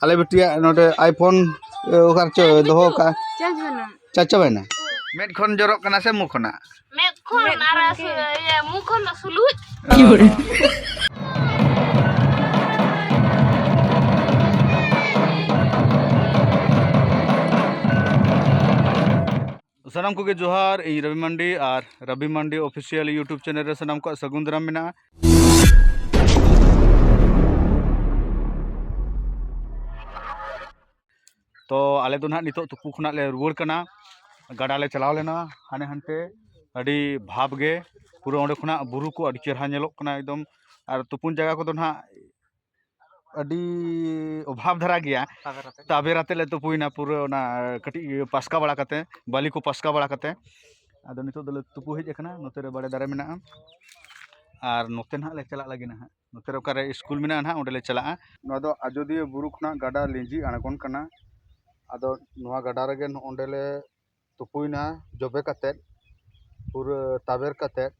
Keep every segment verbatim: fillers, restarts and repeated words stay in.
ᱟᱞᱮ ᱵᱤᱴᱤᱭᱟᱜ ᱱᱚᱰᱮ iPhone, ᱮ, ᱚᱠᱟ ᱨᱮᱪᱚ ᱫᱚᱦᱚ ᱠᱟᱜᱼᱟ᱾ ᱪᱟᱨᱡᱽ ᱵᱟᱹᱱᱩᱜ᱾ ᱪᱟᱨᱡᱽ ᱪᱟᱵᱟᱭᱮᱱᱟ? ᱢᱮᱫ ᱠᱷᱚᱱ ᱡᱚᱨᱚᱜ ᱠᱟᱱᱟ ᱥᱮ ᱢᱩ ᱠᱷᱚᱱᱟᱜ? ᱢᱮᱫ ᱠᱷᱚᱱ ᱢᱮᱫ ᱟᱨ ᱠᱷᱚᱱ ᱜᱮ᱾ ᱤᱭᱟᱹ, ᱢᱩ ᱠᱷᱚᱱ ᱫᱚ ᱥᱩᱞᱩᱡ᱾ ᱥᱟᱱᱟᱢ ᱠᱚᱜᱮ ᱡᱚᱦᱟᱨ, ᱤᱧ ᱨᱚᱵᱤ ᱢᱟᱱᱰᱤ ᱟᱨ ᱨᱚᱵᱤ ᱢᱟᱱᱰᱤ Official YouTube channel ᱨᱮ ᱥᱟᱱᱟᱢ ᱠᱚᱣᱟᱜ ᱥᱟᱹᱜᱩᱱ ᱫᱟᱨᱟᱢ ᱢᱮᱱᱟᱜᱼᱟ᱾ ᱛᱚ ᱟᱞᱮ ᱫᱚ ᱱᱟᱦᱟᱜ ᱱᱤᱛᱚᱜ ᱛᱩᱯᱩ ᱠᱷᱚᱱᱟᱜ ᱞᱮ ᱨᱩᱣᱟᱹᱲ ᱠᱟᱱᱟ᱾ ᱜᱟᱰᱟ ᱞᱮ ᱪᱟᱞᱟᱣ ᱞᱮᱱᱟ ᱦᱟᱱᱮ ᱦᱟᱱᱛᱮ, ᱟᱹᱰᱤ ᱵᱷᱟᱵᱽ ᱜᱮ, ᱯᱩᱨᱟᱹ ᱚᱸᱰᱮ ᱠᱷᱚᱱᱟᱜ ᱵᱩᱨᱩ ᱠᱚ ᱟᱹᱰᱤ ᱪᱮᱦᱨᱟ ᱧᱮᱞᱚᱜ ᱠᱟᱱᱟ ᱮᱠᱫᱚᱢ᱾ ᱟᱨ ᱛᱩᱯᱩᱱ ᱡᱟᱭᱜᱟ ᱠᱚᱫᱚ ᱱᱟᱦᱟᱜ ᱟᱹᱰᱤ ᱚᱵᱷᱟᱵᱽ ᱫᱷᱟᱨᱟ ᱜᱮᱭᱟ᱾ ᱛᱟᱵᱮᱨ ᱟᱛᱮ᱾ ᱛᱟᱵᱮᱨ ᱟᱛᱮ ᱞᱮ ᱛᱩᱯᱩᱭᱮᱱᱟ, ᱯᱩᱨᱟᱹ ᱚᱱᱟ ᱠᱟᱹᱴᱤᱡ ᱯᱟᱥᱠᱟ ᱵᱟᱲᱟ ᱠᱟᱛᱮ, ᱵᱟᱹᱞᱤ ᱠᱚ ᱯᱟᱥᱠᱟ ᱵᱟᱲᱟ ᱠᱟᱛᱮ᱾ ᱟᱫᱚ ᱱᱤᱛᱚᱜ ᱫᱚᱞᱮ ᱛᱩᱯᱩ ᱦᱮᱡ ᱟᱠᱟᱱᱟ᱾ ᱱᱚᱛᱮ ᱨᱮ ᱵᱟᱲᱮ ᱫᱟᱨᱮ ᱢᱮᱱᱟᱜᱼᱟ, ᱟᱨ ᱱᱚᱛᱮ ᱱᱟᱦᱟᱜ ᱞᱮ ᱪᱟᱞᱟᱜ ᱞᱟᱹᱜᱤᱫ ᱱᱟᱦᱟᱜ᱾ ᱱᱚᱛᱮ ᱨᱮ ᱚᱠᱟᱨᱮ ᱥᱠᱩᱞ ᱢᱮᱱᱟᱜᱼᱟ ᱱᱟᱦᱟᱜ, ᱚᱸᱰᱮ ᱞᱮ ᱪᱟᱞᱟᱜᱼᱟ᱾ ᱱᱚᱣᱟ ᱫᱚ ᱟᱡᱳᱫᱤᱭᱟᱹ ᱵᱩᱨᱩ ᱠᱷᱚᱱᱟᱜ ᱜᱟᱰᱟ ᱞᱤᱸᱡᱤ ᱟᱬᱜᱚᱱ ᱠᱟᱱᱟ᱾ ᱟᱫᱚ ᱱᱚᱣᱟ ᱜᱟᱰᱟ ᱨᱮᱜᱮ ᱱᱚᱜᱼᱚᱸᱰᱮ ᱞᱮ ᱛᱩᱯᱩᱭᱮᱱᱟ ᱡᱚᱵᱮ ᱠᱟᱛᱮᱫ, ᱯᱩᱨᱟᱹ ᱛᱟᱵᱮᱨ ᱠᱟᱛᱮᱫ,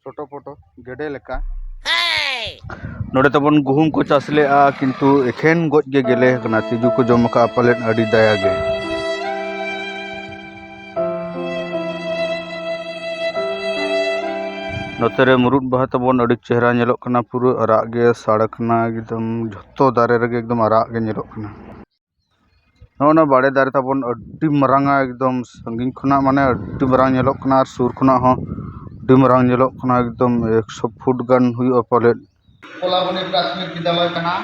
ᱪᱷᱳᱴᱳ ᱯᱳᱴᱳ ᱜᱮᱰᱮ ᱞᱮᱠᱟ᱾ ᱱᱚᱰᱮ ᱛᱟᱵᱚᱱ ᱜᱩᱦᱩᱢ ᱠᱚ ᱪᱟᱥ ᱞᱮᱜᱼᱟ, ᱠᱤᱱᱛᱩ ᱮᱠᱷᱮᱱ ᱜᱚᱡ ᱜᱮ ᱜᱮᱞᱮ ᱟᱠᱟᱱᱟ, ᱛᱤᱡᱩ ᱠᱚ ᱡᱚᱢ ᱟᱠᱟᱫᱼᱟ ᱯᱟᱞᱮᱫ ᱟᱹᱰᱤ ᱫᱟᱭᱟ ᱜᱮ᱾ ᱱᱚᱛᱮ ᱨᱮ ᱢᱩᱨᱩᱫ ᱵᱟᱦᱟ ᱛᱟᱵᱚᱱ ᱟᱹᱰᱤ ᱪᱮᱦᱨᱟ ᱧᱮᱞᱚᱜ ᱠᱟᱱᱟ, ᱯᱩᱨᱟᱹ ᱟᱨᱟᱜ ᱜᱮ ᱥᱟᱲ ᱠᱟᱱᱟ ᱮᱠᱫᱚᱢ, ᱡᱷᱚᱛᱚ ᱫᱟᱨᱮ ᱨᱮᱜᱮ ᱮᱠᱫᱚᱢ ᱟᱨᱟᱜ ᱜᱮ ᱧᱮᱞᱚᱜ ᱠᱟᱱᱟ᱾ ᱱᱚᱜᱼᱚ ᱱᱚᱣᱟ ᱵᱟᱲᱮ ᱫᱟᱨᱮ ᱛᱟᱵᱚᱱ ᱟᱹᱰᱤ ᱢᱟᱨᱟᱝᱟ, ᱮᱠᱫᱚᱢ ᱥᱟᱺᱜᱤᱧ ᱠᱷᱚᱱᱟᱜ ᱢᱟᱱᱮ ᱟᱹᱰᱤ ᱢᱟᱨᱟᱝ ᱧᱮᱞᱚᱜ ᱠᱟᱱᱟ, ᱟᱨ ᱥᱩᱨ ᱠᱷᱚᱱᱟᱜ ᱦᱚᱸ ᱟᱹᱰᱤ ᱢᱟᱨᱟᱝ ᱧᱮᱞᱚᱜ ᱠᱟᱱᱟ, ᱮᱠᱫᱚᱢ ᱮᱠᱥᱚ ᱯᱷᱩᱴ ᱜᱟᱱ ᱦᱩᱭᱩᱜᱼᱟ ᱯᱟᱞᱮᱫ᱾ ᱠᱚᱞᱟᱵᱚᱱᱤ ᱯᱨᱟᱛᱷᱚᱢᱤᱠ ᱵᱤᱫᱽᱫᱟᱞᱚᱭ ᱠᱟᱱᱟ᱾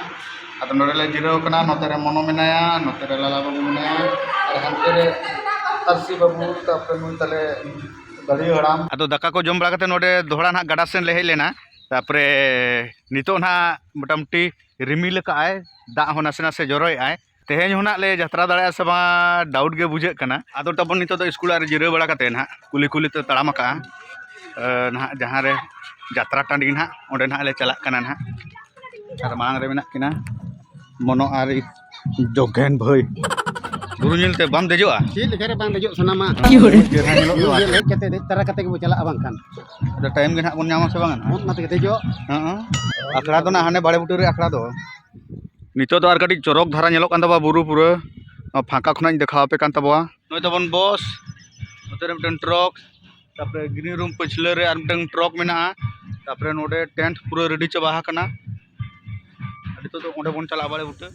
ᱟᱫᱚ ᱱᱚᱰᱮ ᱞᱮ ᱡᱤᱨᱟᱹᱣ ᱠᱟᱱᱟ, ᱱᱚᱛᱮ ᱨᱮ ᱢᱚᱱᱚ ᱢᱮᱱᱟᱭᱟ, ᱱᱚᱛᱮ ᱨᱮ ᱞᱟᱞᱟ ᱵᱟᱹᱵᱩ ᱢᱮᱱᱟᱭᱟ, ᱟᱨ ᱦᱟᱱᱛᱮ ᱨᱮ ᱛᱟᱨᱥᱤ ᱵᱟᱹᱵᱩ, ᱛᱟᱨᱯᱚᱨᱮ ᱱᱩᱭ ᱛᱟᱞᱮ ᱫᱟᱲᱤᱭᱟᱹ ᱦᱟᱲᱟᱢ᱾ ᱟᱫᱚ ᱫᱟᱠᱟ ᱠᱚ ᱡᱚᱢ ᱵᱟᱲᱟ ᱠᱟᱛᱮ ᱱᱚᱰᱮ ᱫᱚᱦᱲᱟ ᱱᱟᱦᱟᱜ ᱜᱟᱰᱟ ᱥᱮᱱ ᱞᱮ ᱦᱮᱡ ᱞᱮᱱᱟ᱾ ᱛᱟᱨᱯᱚᱨᱮ ᱱᱤᱛᱚᱜ ᱱᱟᱦᱟᱜ ᱢᱚᱴᱟᱢᱩᱴᱤ ᱨᱤᱢᱤᱞ ᱟᱠᱟᱫᱼᱟᱭ, ᱫᱟᱜ ᱦᱚᱸ ᱱᱟᱥᱮ ᱱᱟᱥᱮ ᱡᱚᱨᱚᱭᱮᱫᱼᱟᱭ᱾ ᱛᱮᱦᱮᱧ ᱦᱚᱸ ᱱᱟᱜ ᱞᱮ ᱡᱟᱛᱨᱟ ᱫᱟᱲᱮᱭᱟᱜᱼᱟ ᱥᱮ ᱵᱟᱝ, doubt ᱜᱮ ᱵᱩᱡᱷᱟᱹᱜ ᱠᱟᱱᱟ᱾ ᱟᱫᱚ ᱛᱟᱵᱚᱱ ᱱᱤᱛᱚᱜ ᱫᱚ ᱥᱠᱩᱞ ᱚᱲᱟᱜ ᱨᱮ ᱡᱤᱨᱟᱹᱣ ᱵᱟᱲᱟ ᱠᱟᱛᱮ ᱱᱟᱦᱟᱜ ᱠᱩᱞᱦᱤ ᱠᱩᱞᱦᱤ ᱛᱮ ᱛᱟᱲᱟᱢ ᱟᱠᱟᱜᱼᱟ, ᱮ, ᱱᱟᱦᱟᱜ ᱡᱟᱦᱟᱸ ᱨᱮ ᱡᱟᱛᱨᱟ ᱴᱟᱺᱰᱤ ᱱᱟᱦᱟᱜ, ᱚᱸᱰᱮ ᱱᱟᱦᱟᱜ ᱞᱮ ᱪᱟᱞᱟᱜ ᱠᱟᱱᱟ ᱱᱟᱦᱟᱜ᱾ ᱟᱨ ᱢᱟᱲᱟᱝ ᱨᱮ ᱢᱮᱱᱟᱜ ᱠᱤᱱᱟ ᱢᱚᱱᱚ ᱟᱨ ᱡᱳᱜᱮᱱ ᱵᱷᱟᱹᱭ᱾ ᱵᱩᱨᱩ ᱧᱮᱞ ᱛᱮ ᱵᱟᱢ ᱫᱮᱡᱚᱜᱼᱟ? ᱪᱮᱫ ᱞᱮᱠᱟ ᱨᱮ ᱵᱟᱝ ᱫᱮᱡᱚᱜ ᱥᱟᱱᱟᱢᱟ? ᱪᱮᱦᱨᱟ ᱧᱮᱞᱚᱜ ᱠᱟᱱᱟ᱾ ᱧᱮᱞ ᱦᱮᱡ ᱠᱟᱛᱮ ᱫᱮᱡ ᱛᱟᱨᱟ ᱠᱟᱛᱮ ᱜᱮᱵᱚ ᱪᱟᱞᱟᱜᱼᱟ ᱵᱟᱝᱠᱷᱟᱱ᱾ ᱟᱫᱚ time ᱜᱮ ᱱᱟᱦᱟᱜ ᱵᱚᱱ ᱧᱟᱢᱟ ᱥᱮ ᱵᱟᱝᱟ ᱱᱟᱦᱟᱜ? ᱚᱱᱟ ᱛᱮᱜᱮ ᱫᱮᱡᱚᱜ᱾ ᱦᱮᱸ᱾ ᱟᱠᱷᱲᱟ ᱫᱚ ᱱᱟᱦᱟᱜ ᱦᱟᱸᱰᱮ ᱵᱟᱲᱮ ᱵᱩᱴᱟᱹ ᱨᱮ ᱟᱠᱷᱲᱟ ᱫᱚ᱾ ᱱᱤᱛᱚᱜ ᱫᱚ ᱟᱨ ᱠᱟᱹᱴᱤᱡ ᱪᱚᱨᱚᱠ ᱫᱷᱟᱨᱟ ᱧᱮᱞᱚᱜ ᱠᱟᱱ ᱛᱟᱵᱚᱱᱟ ᱵᱩᱨᱩ ᱯᱩᱨᱟᱹ᱾ ᱱᱚᱣᱟ ᱯᱷᱟᱸᱠᱟ ᱠᱷᱚᱱᱟᱜ ᱤᱧ ᱫᱮᱠᱷᱟᱣ ᱟᱯᱮ ᱠᱟᱱ ᱛᱟᱵᱚᱱᱟ᱾ ᱱᱚᱜᱼᱚᱭ ᱛᱟᱵᱚᱱ ᱵᱚᱥ, ᱱᱚᱛᱮ ᱨᱮ ᱢᱤᱫᱴᱟᱝ ᱴᱨᱟᱠ, ᱛᱟᱨᱯᱚᱨᱮ ᱜᱨᱤᱱ ᱨᱩᱢ ᱯᱟᱹᱪᱷᱞᱟᱹ ᱨᱮ ᱟᱨ ᱢᱤᱫᱴᱟᱝ ᱴᱨᱟᱠ ᱢᱮᱱᱟᱜᱼᱟ᱾ ᱛᱟᱨᱯᱚᱨᱮ ᱱᱚᱰᱮ ᱴᱮᱱᱴ ᱯᱩᱨᱟᱹ ᱨᱮᱰᱤ ᱪᱟᱵᱟ ᱟᱠᱟᱱᱟ᱾ ᱟᱨ ᱱᱤᱛᱚᱜ ᱫᱚ ᱚᱸᱰᱮ ᱵᱚᱱ ᱪᱟᱞᱟᱜᱼᱟ, ᱵᱟᱲᱮ ᱵᱩᱴᱟᱹ᱾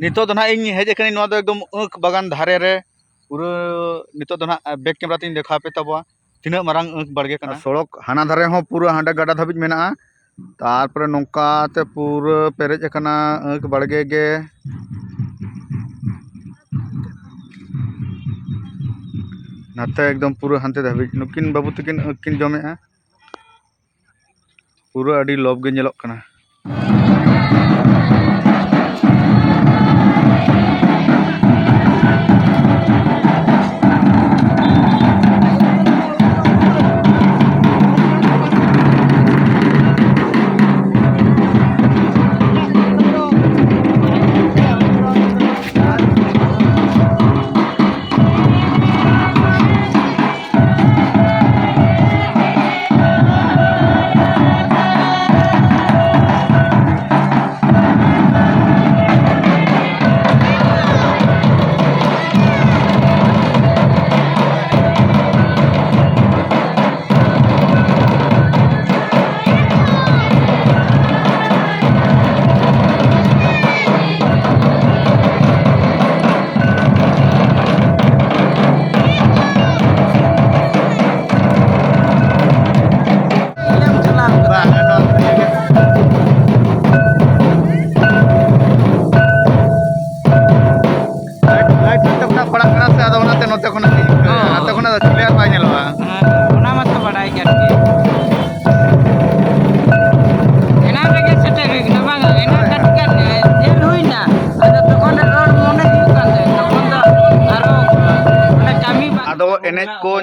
ᱱᱤᱛᱚᱜ ᱫᱚ ᱱᱟᱦᱟᱜ ᱤᱧ ᱦᱮᱡ ᱟᱠᱟᱱᱟᱹᱧ ᱱᱚᱣᱟ ᱫᱚ ᱮᱠᱫᱚᱢ ᱟᱹᱠ ᱵᱟᱜᱟᱱ ᱫᱷᱟᱨᱮ ᱨᱮ᱾ ᱯᱩᱨᱟᱹ ᱱᱤᱛᱚᱜ ᱫᱚ ᱱᱟᱦᱟᱜ ᱵᱮᱠ ᱠᱮᱢᱮᱨᱟ ᱛᱤᱧ ᱫᱮᱠᱷᱟᱣ ᱟᱯᱮ ᱛᱟᱵᱚᱣᱟ ᱛᱤᱱᱟᱹᱜ ᱢᱟᱨᱟᱝ ᱟᱹᱠ ᱵᱟᱲᱜᱮ ᱠᱟᱱᱟ᱾ ᱟᱨ ᱥᱚᱲᱚᱠ ᱦᱟᱱᱟ ᱫᱷᱟᱨᱮ ᱦᱚᱸ ᱯᱩᱨᱟᱹ ᱦᱟᱸᱰᱮ ᱜᱟᱰᱟ ᱫᱷᱟᱹᱵᱤᱡ ᱢᱮᱱᱟᱜᱼᱟ᱾ ᱛᱟᱨᱯᱚᱨᱮ ᱱᱚᱝᱠᱟ ᱛᱮ ᱯᱩᱨᱟᱹ ᱯᱮᱨᱮᱡ ᱟᱠᱟᱱᱟ ᱟᱹᱠ ᱵᱟᱲᱜᱮ ᱜᱮ᱾ ᱱᱟᱛᱮ ᱮᱠᱫᱚᱢ ᱯᱩᱨᱟᱹ ᱦᱟᱱᱛᱮ ᱫᱷᱟᱹᱵᱤᱡ ᱱᱩᱠᱤᱱ ᱵᱟᱹᱵᱩ ᱛᱟᱹᱠᱤᱱ ᱟᱹᱠ ᱠᱤᱱ ᱡᱚᱢᱮᱜᱼᱟ᱾ ᱯᱩᱨᱟᱹ ᱟᱹᱰᱤ ᱞᱚᱵᱽ ᱜᱮ ᱧᱮᱞᱚᱜ ᱠᱟᱱᱟ᱾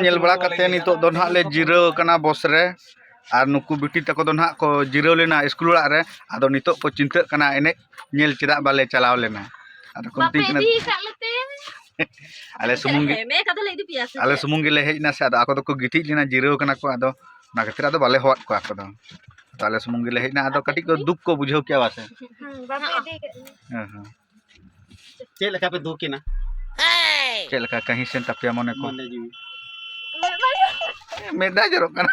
ᱧᱮᱞ ᱵᱟᱲᱟ ᱠᱟᱛᱮ ᱱᱤᱛᱚᱜ ᱫᱚ ᱱᱟᱦᱟᱜ ᱞᱮ ᱡᱤᱨᱟᱹᱣ ᱠᱟᱱᱟ ᱵᱚᱥ ᱨᱮ᱾ ᱟᱨ ᱱᱩᱠᱩ ᱵᱤᱴᱤ ᱛᱟᱠᱚ ᱫᱚ ᱱᱟᱦᱟᱜ ᱠᱚ ᱡᱤᱨᱟᱹᱣ ᱞᱮᱱᱟ ᱥᱠᱩᱞ ᱚᱲᱟᱜ ᱨᱮ᱾ ᱟᱫᱚ ᱱᱤᱛᱚᱜ ᱠᱚ ᱪᱤᱱᱛᱟᱹᱜ ᱠᱟᱱᱟ ᱮᱱᱮᱡ ᱧᱮᱞ ᱪᱮᱫᱟᱜ ᱵᱟᱞᱮ ᱪᱟᱞᱟᱣ ᱞᱮᱱᱟ᱾ ᱟᱫᱚ ᱠᱚ ᱵᱟᱯᱮ ᱢᱤᱛᱟᱹᱧ ᱠᱟᱱᱟ, ᱤᱫᱤ ᱟᱠᱟᱫ ᱞᱮᱛᱮ? ᱟᱞᱮ ᱥᱩᱢᱩᱝ ᱜᱮ, ᱦᱮᱸ, ᱢᱮ ᱠᱟᱫᱟ ᱞᱮ ᱤᱫᱤ ᱯᱮᱭᱟ ᱥᱮ ᱟᱞᱮ ᱪᱮᱫ? ᱥᱩᱢᱩᱝ ᱜᱮᱞᱮ ᱦᱮᱡ ᱮᱱᱟ ᱥᱮ, ᱟᱫᱚ ᱟᱠᱚ ᱫᱚᱠᱚ ᱜᱤᱛᱤᱡ ᱞᱮᱱᱟ, ᱡᱤᱨᱟᱹᱣ ᱠᱟᱱᱟ ᱠᱚ᱾ ᱟᱫᱚ ᱚᱱᱟ ᱠᱷᱟᱹᱛᱤᱨ ᱟᱫᱚ ᱵᱟᱞᱮ ᱦᱚᱦᱚᱣᱟᱫ ᱠᱚᱣᱟ ᱟᱠᱚ ᱫᱚ᱾ ᱟᱫᱚ ᱟᱞᱮ ᱥᱩᱢᱩᱝ ᱜᱮᱞᱮ ᱦᱮᱡ ᱮᱱᱟ, ᱟᱫᱚ ᱠᱟᱹᱴᱤᱡ ᱠᱚ ᱫᱩᱠ ᱠᱚ ᱵᱩᱡᱷᱟᱹᱣ ᱠᱮᱜᱼᱟ ᱵᱟᱥᱮ? ᱦᱩᱸ, ᱵᱟᱯᱮ ᱤᱫᱤ ᱠᱟᱜ ᱞᱮᱭᱟ᱾ ᱦᱮᱸ, ᱦᱮᱸ᱾ ᱪᱮᱫ ᱞᱮᱠᱟ ᱯᱮ ᱫᱩᱠ ᱮᱱᱟ? ᱪᱮᱫ ᱞᱮᱠᱟ ᱠᱟᱹᱦᱤᱥ ᱮᱱ ᱛᱟᱯᱮᱭᱟ ᱢᱚᱱᱮ ᱠᱚ? ᱢᱚᱱᱮ ᱡᱤᱣᱤ᱾ ᱢᱮᱫ ᱫᱟᱜ ᱡᱚᱨᱚᱜ ᱠᱟᱱᱟ᱾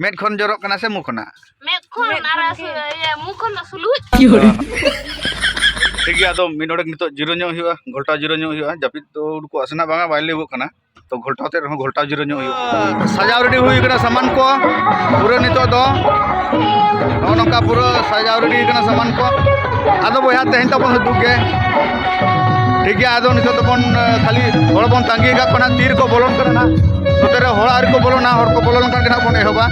ᱢᱮᱫ ᱠᱷᱚᱱ ᱡᱚᱨᱚᱜ ᱠᱟᱱᱟ ᱥᱮ ᱢᱩ ᱠᱷᱚᱱᱟᱜ? ᱢᱮᱫ ᱠᱷᱚᱱ ᱟᱨ ᱟᱥ-, ᱤᱭᱟᱹ, ᱢᱩ ᱠᱷᱚᱱ ᱫᱚ ᱥᱩᱞᱩᱡ᱾ ᱴᱷᱤᱠ ᱜᱮᱭᱟ, ᱟᱫᱚ ᱢᱤᱫ ᱰᱚᱸᱰᱮᱠ ᱱᱤᱛᱚᱜ ᱡᱤᱨᱟᱹ ᱧᱚᱜ ᱦᱩᱭᱩᱜᱼᱟ, ᱜᱷᱚᱞᱴᱟᱣ ᱡᱤᱨᱟᱹ ᱧᱚᱜ ᱦᱩᱭᱩᱜᱼᱟ᱾ ᱡᱟᱹᱯᱤᱫ ᱫᱚ ᱩᱰᱩᱠᱚᱜ ᱟᱥᱮ ᱱᱟᱜ ᱵᱟᱝᱟ, ᱵᱟᱭ ᱞᱟᱹᱭᱚᱜ ᱠᱟᱱᱟ᱾ ᱛᱚ ᱜᱷᱚᱞᱴᱟᱣ ᱛᱮ ᱨᱮᱦᱚᱸ ᱜᱷᱚᱞᱴᱟᱣ ᱡᱤᱨᱟᱹ ᱧᱚᱜ ᱦᱩᱭᱩᱜᱼᱟ᱾ ᱥᱟᱡᱟᱣ ᱨᱮᱰᱤ ᱦᱩᱭ ᱠᱟᱱᱟ ᱥᱟᱢᱟᱱ ᱠᱚ ᱯᱩᱨᱟᱹ ᱱᱤᱛᱚᱜ ᱫᱚ᱾ ᱱᱚᱜᱼᱚ ᱱᱚᱝᱠᱟ ᱯᱩᱨᱟᱹ ᱥᱟᱡᱟᱣ ᱨᱮᱰᱤ ᱠᱟᱱᱟ ᱥᱟᱢᱟᱱ ᱠᱚ᱾ ᱟᱫᱚ ᱵᱚᱭᱦᱟ, ᱛᱮᱦᱮᱧ ᱛᱟᱵᱚᱱ ᱩᱫᱩᱜ ᱜᱮ᱾ ᱴᱷᱤᱠ ᱜᱮᱭᱟ, ᱟᱫᱚ ᱱᱤᱛᱚᱜ ᱫᱚᱵᱚᱱ, ᱮ, ᱠᱷᱟᱹᱞᱤ ᱦᱚᱲ ᱵᱚᱱ ᱛᱟᱺᱜᱤ ᱟᱠᱟᱫ ᱠᱚᱣᱟ ᱱᱟᱜ, ᱛᱤ ᱨᱮᱠᱚ ᱵᱚᱞᱚᱱ ᱠᱟᱱᱟ ᱱᱟᱜ᱾ ᱱᱚᱛᱮ ᱨᱮ ᱦᱚᱲ ᱟᱹᱣᱨᱤ ᱠᱚ ᱵᱚᱞᱚᱱᱟ, ᱦᱚᱲ ᱠᱚ ᱵᱚᱞᱚ ᱞᱮᱱᱠᱷᱟᱱ ᱜᱮ ᱱᱟᱜ ᱵᱚᱱ ᱮᱦᱚᱵᱟ᱾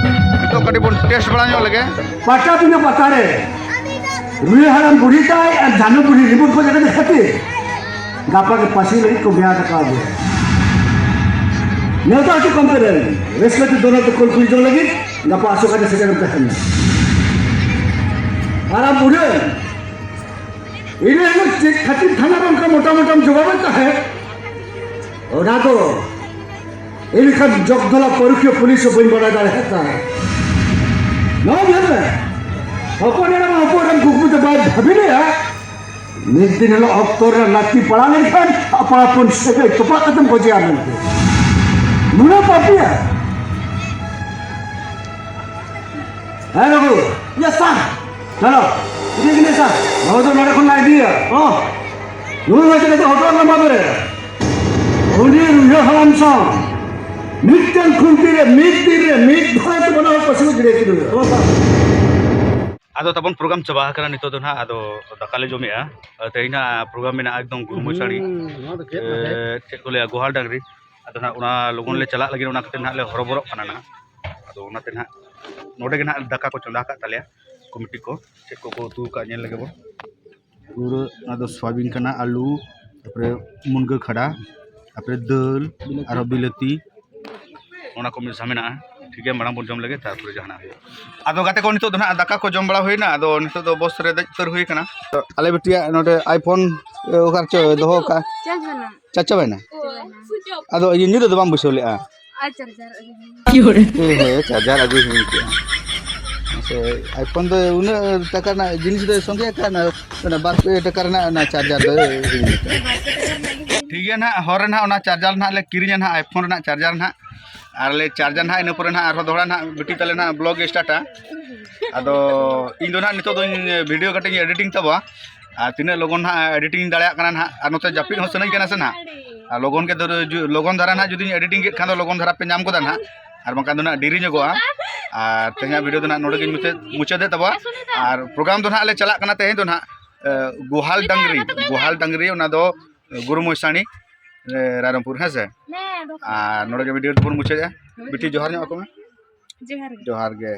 ᱱᱤᱛᱚᱜ ᱠᱟᱹᱴᱤᱡ ᱵᱚᱱ ᱴᱮᱥᱴ ᱵᱟᱲᱟ ᱧᱚᱜ ᱞᱮᱜᱮ᱾ ᱯᱟᱴᱟᱵᱤᱸᱫᱷᱟᱹ ᱯᱟᱛᱟ ᱨᱮ ᱨᱩᱭᱟᱹ ᱦᱟᱲᱟᱢ ᱵᱩᱲᱦᱤ ᱛᱟᱭ ᱟᱨ ᱡᱟᱱᱩ ᱵᱩᱲᱦᱤ ᱨᱤᱯᱳᱨᱴ ᱠᱚ ᱧᱮᱞ ᱠᱟᱛᱮ ᱠᱷᱟᱹᱛᱤᱨ ᱜᱟᱯᱟ ᱜᱮ ᱯᱟᱹᱥᱤ ᱞᱟᱹᱜᱤᱫ ᱠᱚ ᱢᱮᱭᱟᱫ ᱟᱠᱟᱫ ᱞᱮᱭᱟ᱾ ᱱᱮᱣᱛᱟ ᱦᱚᱪᱚ ᱠᱚᱢ ᱯᱮ ᱨᱮᱱ ᱨᱟᱹᱥᱠᱟᱹ ᱛᱮ ᱫᱚᱱᱟ ᱛᱮ ᱠᱚᱞ ᱠᱩᱞ ᱡᱚᱝ ᱞᱟᱹᱜᱤᱫ ᱜᱟᱯᱟ ᱟᱥᱚᱠᱟ ᱛᱮ ᱥᱮᱴᱮᱨ ᱛᱟᱦᱮᱱ ᱢᱮ᱾ ᱦᱟᱲᱟᱢ ᱵᱩᱲᱦᱤ, ᱤᱱᱟᱹ ᱦᱤᱞᱳᱜ ᱪᱮᱫ ᱠᱷᱟᱹᱛᱤᱨ ᱛᱷᱟᱱᱟ ᱨᱮ ᱚᱱᱠᱟ ᱢᱚᱴᱟ ᱢᱚᱴᱟᱢ ᱡᱚᱵᱟᱵᱮᱫ ᱛᱟᱦᱮᱸᱫ? ᱚᱱᱟ ᱫᱚ ᱮᱱᱠᱷᱟᱱ ᱡᱚᱜᱽᱫᱷᱚᱞᱟ ᱯᱟᱹᱨᱩᱠᱷᱤᱭᱟᱹ ᱯᱩᱞᱤᱥ ᱦᱚᱸ ᱵᱟᱹᱧ ᱵᱟᱲᱟᱭ ᱫᱟᱲᱮᱭᱟᱜ ᱛᱟᱦᱮᱸᱫ᱾ ᱱᱚᱣᱟ ᱧᱮᱞ ᱢᱮ, ᱦᱚᱯᱚᱱ ᱮᱨᱟ ᱢᱟ ᱦᱚᱯᱚᱱ ᱮᱨᱟᱢ ᱠᱩᱠᱢᱩ ᱛᱮ ᱵᱟᱭ ᱵᱷᱟᱹᱵᱤ ᱞᱮᱜᱼᱟ, ᱢᱤᱫ ᱫᱤᱱ ᱦᱤᱞᱳᱜ ᱚᱠᱛᱚ ᱨᱮ ᱞᱟᱹᱠᱛᱤ ᱯᱟᱲᱟᱣ ᱞᱮᱱᱠᱷᱟᱱ ᱟᱯᱲᱟ ᱦᱚᱯᱚᱱ ᱥᱟᱹᱜᱟᱹᱭ ᱛᱚᱯᱟᱜ ᱠᱟᱛᱮᱢ ᱜᱚᱡᱮᱭᱟ ᱢᱮᱱᱛᱮ᱾ ᱱᱩᱱᱟᱹᱜ ᱯᱟᱯᱤᱭᱟ᱾ ᱦᱮᱸ ᱵᱟᱹᱵᱩ᱾ ᱤᱭᱟᱹ ᱥᱟᱨ᱾ ᱪᱚᱞᱚ, ᱤᱫᱤ ᱠᱤᱱᱟᱹ ᱥᱟᱨ᱾ ᱵᱟᱹᱵᱩ ᱫᱚ ᱱᱚᱰᱮ ᱠᱷᱚᱱ ᱞᱟᱝ ᱤᱫᱤᱭᱟ᱾ ᱦᱚᱸ᱾ ᱱᱩᱭ ᱦᱚᱸ ᱪᱮᱫ ᱞᱮᱠᱟ ᱦᱚᱴᱚᱜ ᱨᱮᱱᱟᱜ ᱵᱟᱵᱮ ᱨᱮ᱾ ᱩᱱᱤ ᱨᱩᱭᱦᱟᱹ ᱦᱟᱲᱟᱢ ᱥᱟᱶ ᱢᱤᱫᱴᱮᱱ ᱠᱷᱩᱱᱴᱤ ᱨᱮ ᱢᱤᱫ ᱫᱤᱱ ᱨᱮ ᱢᱤᱫ ᱫᱷᱟᱣ ᱛᱮ ᱵᱟᱱᱟ ᱦᱚᱲ ᱯᱟᱹᱥᱤ ᱠᱚ ᱜᱤᱰᱤ ᱠᱤᱱ ᱦᱩᱭᱩᱜᱼᱟ᱾ ᱟᱫᱚ ᱛᱟᱵᱚᱱ ᱯᱨᱳᱜᱨᱟᱢ ᱪᱟᱵᱟ ᱟᱠᱟᱱᱟ ᱱᱤᱛᱚᱜ ᱫᱚ ᱱᱟᱦᱟᱜ, ᱟᱫᱚ ᱫᱟᱠᱟ ᱞᱮ ᱡᱚᱢᱮᱜᱼᱟ᱾ ᱟᱫᱚ ᱛᱮᱦᱮᱧ ᱱᱟᱦᱟᱜ ᱯᱨᱳᱜᱨᱟᱢ ᱢᱮᱱᱟᱜᱼᱟ ᱮᱠᱫᱚᱢ ᱜᱩᱲᱢᱩᱪᱟᱹᱲᱤ, ᱦᱩᱸ, ᱱᱚᱣᱟ ᱫᱚ ᱜᱮᱫ ᱮ, ᱠᱟᱛᱮ᱾ ᱪᱮᱫ ᱠᱚ ᱞᱟᱹᱭᱟ, ᱜᱳᱦᱟᱞ ᱰᱟᱝᱨᱤ᱾ ᱟᱫᱚ ᱱᱟᱦᱟᱜ ᱚᱱᱟ ᱞᱚᱜᱚᱱ ᱞᱮ ᱪᱟᱞᱟᱜ ᱞᱟᱹᱜᱤᱫ, ᱚᱱᱟ ᱠᱷᱟᱹᱛᱤᱨ ᱱᱟᱦᱟᱜ ᱞᱮ ᱦᱚᱨᱚᱵᱚᱨᱚᱜ ᱠᱟᱱᱟ ᱱᱟᱦᱟᱜ᱾ ᱟᱫᱚ ᱚᱱᱟᱛᱮ ᱱᱟᱦᱟᱜ ᱱᱚᱰᱮ ᱜᱮ ᱱᱟᱦᱟᱜ ᱫᱟᱠᱟ ᱠᱚ ᱪᱚᱸᱫᱟ ᱟᱠᱟᱫ ᱛᱟᱞᱮᱭᱟ ᱠᱚᱢᱤᱴᱤ ᱠᱚ, ᱪᱮᱫ ᱠᱚᱠᱚ ᱩᱛᱩ ᱟᱠᱟᱫ ᱧᱮᱞ ᱞᱮᱜᱮ ᱵᱚᱱ᱾ ᱯᱩᱨᱟᱹ ᱚᱱᱟ ᱫᱚ ᱥᱚᱭᱟᱵᱤᱱ ᱠᱟᱱᱟ, ᱟᱹᱞᱩ, ᱛᱟᱨᱯᱚᱨᱮ ᱢᱩᱱᱜᱟᱹ ᱠᱷᱟᱰᱟ, ᱛᱟᱨᱯᱚᱨᱮ ᱫᱟᱹᱞ, ᱟᱨᱦᱚᱸ ᱵᱤᱞᱟᱹᱛᱤ᱾ ᱚᱱᱟ ᱠᱚ ᱢᱮᱥᱟ ᱢᱮᱱᱟᱜᱼᱟ᱾ ᱴᱷᱤᱠ ᱜᱮᱭᱟ, ᱢᱟᱲᱟᱝ ᱵᱚᱱ ᱡᱚᱢ ᱞᱮᱜᱮ, ᱛᱟᱨᱯᱚᱨᱮ ᱡᱟᱦᱟᱱᱟᱜ ᱦᱩᱭᱩᱜᱼᱟ᱾ ᱟᱫᱚ ᱜᱟᱛᱮ ᱠᱚ, ᱱᱤᱛᱚᱜ ᱫᱚ ᱱᱟᱦᱟᱜ ᱫᱟᱠᱟ ᱠᱚ ᱡᱚᱢ ᱵᱟᱲᱟ ᱦᱩᱭᱱᱟ, ᱟᱫᱚ ᱱᱤᱛᱚᱜ ᱫᱚ ᱵᱚᱥ ᱨᱮ ᱫᱮᱡ ᱩᱛᱟᱹᱨ ᱦᱩᱭ ᱠᱟᱱᱟ᱾ ᱟᱞᱮ ᱵᱤᱴᱤᱭᱟᱜ ᱱᱚᱰᱮ iPhone, ᱮ, ᱚᱠᱟ ᱨᱮᱪᱚ ᱫᱚᱦᱚ ᱠᱟᱜᱼᱟ᱾ ᱪᱟᱨᱡᱽ ᱵᱟᱹᱱᱩᱜ᱾ ᱪᱟᱨᱡᱽ ᱪᱟᱵᱟᱭᱮᱱᱟ? ᱟᱫᱚ ᱤᱭᱟᱹ ᱧᱤᱫᱟᱹ ᱫᱚ ᱵᱟᱢ ᱵᱟᱹᱭᱥᱟᱹᱣ ᱞᱮᱜᱼᱟ? ᱟᱨ ᱪᱟᱨᱡᱟᱨ ᱟᱹᱜᱩ ᱦᱩᱭᱩᱜᱼᱟ᱾ ᱦᱮᱸ, ᱦᱮᱸ, ᱪᱟᱨᱡᱟᱨ ᱟᱹᱜᱩᱭ ᱦᱩᱭ ᱠᱚᱜᱼᱟ᱾ ᱢᱟᱥᱮ, iPhone ᱫᱚ ᱩᱱᱟᱹᱜ ᱴᱟᱠᱟ ᱨᱮᱱᱟᱜ ᱡᱤᱱᱤᱥ ᱫᱚ ᱥᱚᱸᱜᱮ ᱟᱠᱟᱫ, ᱚᱱᱟ ᱵᱟᱨ ᱯᱮ ᱴᱟᱠᱟ ᱨᱮᱱᱟᱜ ᱚᱱᱟ ᱪᱟᱨᱡᱟᱨ ᱫᱚ ᱦᱤᱲᱤᱧ ᱟᱠᱟᱫᱼᱟ᱾ ᱴᱷᱤᱠ ᱜᱮᱭᱟ ᱱᱟᱦᱟᱜ, ᱦᱚᱨ ᱨᱮ ᱱᱟᱦᱟᱜ ᱚᱱᱟ ᱪᱟᱨᱡᱟᱨ ᱱᱟᱦᱟᱜ ᱞᱮ ᱠᱤᱨᱤᱧᱟ ᱱᱟᱦᱟᱜ, iPhone ᱨᱮᱱᱟᱜ ᱪᱟᱨᱡᱟᱨ ᱱᱟᱦᱟᱜ᱾ ᱟᱨ ᱞᱮ ᱪᱟᱨᱡᱟ ᱱᱟᱦᱟᱜ, ᱤᱱᱟᱹ ᱯᱚᱨᱮ ᱱᱟᱦᱟᱜ ᱟᱨᱦᱚᱸ ᱫᱚᱦᱲᱟ ᱱᱟᱦᱟᱜ ᱵᱤᱴᱤ ᱛᱟᱞᱮ ᱱᱟᱦᱟᱜ vlog ᱮ startᱟ᱾ ᱟᱫᱚ ᱤᱧ ᱫᱚ ᱱᱟᱦᱟᱜ ᱱᱤᱛᱚᱜ ᱫᱚᱧ video ᱠᱟᱹᱴᱤᱡ ᱤᱧ editing ᱛᱟᱵᱚᱣᱟ᱾ ᱟᱨ ᱛᱤᱱᱟᱹᱜ ᱞᱚᱜᱚᱱ ᱱᱟᱦᱟᱜ editing ᱤᱧ ᱫᱟᱲᱮᱭᱟᱜ ᱠᱟᱱᱟ ᱱᱟᱦᱟᱜ, ᱟᱨ ᱱᱚᱛᱮ ᱡᱟᱹᱯᱤᱫ ᱦᱚᱸ ᱥᱟᱱᱟᱧ ᱠᱟᱱᱟ ᱥᱮ ᱱᱟᱦᱟᱜ᱾ ᱟᱨ ᱞᱚᱜᱚᱱ ᱜᱮ ᱫᱷᱚᱨᱚ ᱡᱩ-, ᱞᱚᱜᱚᱱ ᱫᱷᱟᱨᱟ ᱱᱟᱦᱟᱜ ᱡᱩᱫᱤᱧ editing ᱠᱮᱫ ᱠᱷᱟᱱ ᱫᱚ ᱞᱚᱜᱚᱱ ᱫᱷᱟᱨᱟ ᱯᱮ ᱧᱟᱢ ᱜᱚᱫᱟ ᱱᱟᱦᱟᱜ, ᱟᱨ ᱵᱟᱝᱠᱷᱟᱱ ᱫᱚ ᱱᱟᱦᱟᱜ ᱰᱮᱨᱤ ᱧᱚᱜᱚᱜᱼᱟ᱾ ᱟᱨ ᱛᱮᱦᱮᱧᱟᱜ video ᱫᱚ ᱱᱟᱦᱟᱜ ᱱᱚᱰᱮ ᱜᱤᱧ ᱢᱩᱪᱟᱹᱫ, ᱢᱩᱪᱟᱹᱫᱮᱫ ᱛᱟᱵᱚᱣᱟ᱾ ᱟᱨ program ᱫᱚ ᱱᱟᱦᱟᱜ ᱞᱮ ᱪᱟᱞᱟᱜ ᱠᱟᱱᱟ ᱛᱮᱦᱮᱧ ᱫᱚ ᱱᱟᱦᱟᱜ, ᱮ, ᱜᱳᱦᱟᱞ ᱰᱟᱝᱨᱤ, ᱜᱳᱦᱟᱞ ᱰᱟᱝᱨᱤ, ᱚᱱᱟ ᱫᱚ ᱜᱩᱨᱩ ᱢᱚᱭᱥᱟᱬᱤ, ᱮ, ᱨᱟᱭᱨᱚᱝᱯᱩᱨ, ᱦᱮᱸ ᱥᱮ? ᱟᱨ ᱱᱚᱰᱮ ᱜᱮ video ᱫᱚᱵᱚᱱ ᱢᱩᱪᱟᱹᱫᱮᱜᱼᱟ᱾ ᱵᱤᱴᱤ, ᱡᱚᱦᱟᱨ ᱧᱚᱜ ᱟᱠᱚ ᱢᱮ᱾ ᱡᱚᱦᱟᱨ ᱜᱮ᱾ ᱡᱚᱦᱟᱨ ᱜᱮ᱾